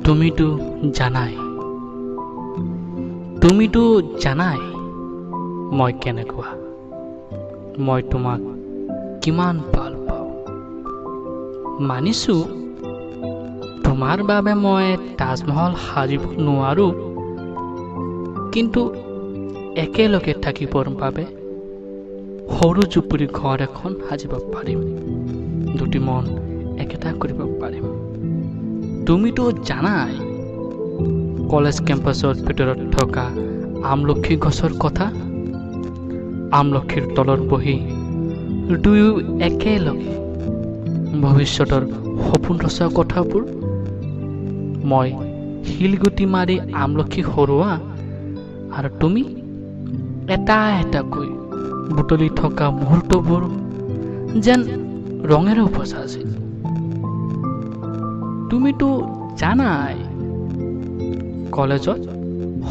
তুমিতো জানাই, তুমিতো জানাই মই কেনেকুৱা, মই তোমাক কিমান ভাল পাওঁ। মানিছোঁ তোমাৰ বাবে মই তাজমহল সাজিব নোৱাৰোঁ, কিন্তু একেলগে থাকিবৰ বাবে সৰু জুপুৰি ঘৰ এখন সাজিব পাৰিম, দুটি মন একেটা কৰিব পাৰিম। তুমিতো জানাই কলেজ কেম্পাছৰ ভিতৰত থকা আমলখি গছৰ কথা। আমলখিৰ তলত বহি দুয়ো একেলগে ভৱিষ্যতৰ সপোন ৰচা কথাবোৰ। মই শিলগুটি মাৰি আমলখি সৰোৱা আৰু তুমি এটা এটাকৈ বুটলি থকা মুহূৰ্তবোৰ যেন ৰঙেৰে উপচা আছিল। তুমিতো জানাই কলেজত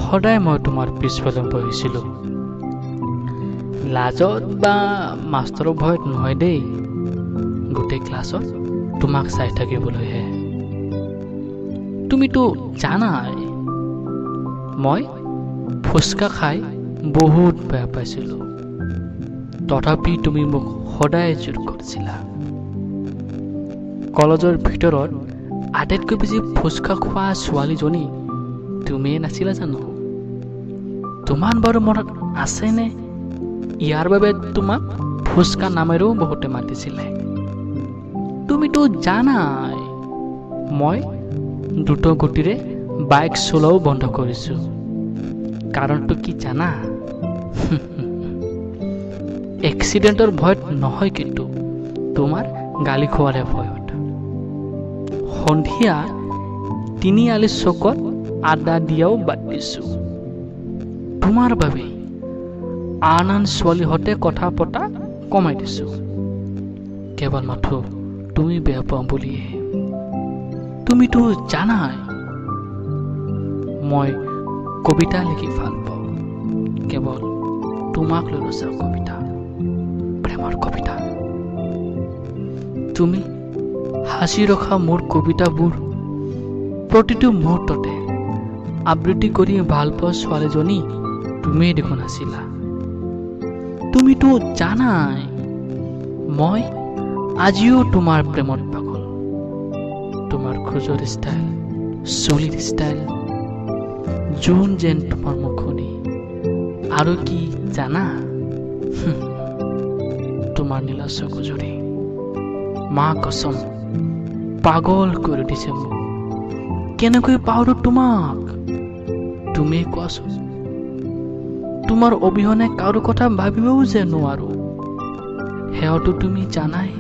সদায় মই তোমাৰ পিছফালে বহিছিলোঁ, লাজত বা মাষ্টৰৰ ভয়ত নহয় দেই, গোটেই ক্লাছত তোমাক চাই থাকিবলৈহে। তুমিতো জানাই মই ফুচকা খাই বহুত বেয়া পাইছিলোঁ, তথাপি তুমি মোক সদায় জোৰ কৰিছিলা। কলেজৰ ভিতৰত আটাইতকৈ বেছি ফুচকা খোৱা ছোৱালীজনী তুমিয়ে নাছিলা জানো? তোমাৰ বাৰু মনত আছেনে ইয়াৰ বাবে তোমাক ফুচকা নামেৰেও বহুতে মাতিছিলে? তুমিতো জানাই মই দ্ৰুত গতিৰে বাইক চলোৱাও বন্ধ কৰিছোঁ, কাৰণটো কি জানা? এক্সিডেণ্টৰ ভয়ত নহয়, কিন্তু তোমাৰ গালি খোৱাৰে ভয়ত। সন্ধিয়া তিনিআলি চকত আড্ডা দিয়াও বাদ দিছোঁ তোমাৰ বাবেই। আন আন ছোৱালীহঁতে কথা পতা কমাই দিছোঁ, কেৱল মাথো তুমি বেয়া পাওঁ বুলিয়ে। তুমিতো জানাই মই কবিতা লিখি ভাল পাওঁ, কেৱল তোমাক লৈ ৰচা কবিতা, প্ৰেমৰ কবিতা। তুমি সাঁচি ৰখা মোৰ কবিতাবোৰ প্ৰতিটো মুহূৰ্ততে আবৃত্তি কৰি ভাল পোৱা ছোৱালীজনী তুমিয়েই দেখোন আছিলা। তুমিতো জানাই মই আজিও তোমাৰ প্ৰেমত পাগল। তোমাৰ খোজৰ ষ্টাইল, চুলিৰ ষ্টাইল, জোন যেন তোমাৰ মুখনি, আৰু কি জানা, তোমাৰ নীলা চকুজুৰি, মা কচম পাগল কৰি দিছে মোক। কেনেকৈ পাহৰো তোমাক, তুমিয়ে কোৱাচোন? তোমাৰ অবিহনে কাৰো কথা ভাবিবও যে নোৱাৰো, সেয়াতো তুমি জানাই।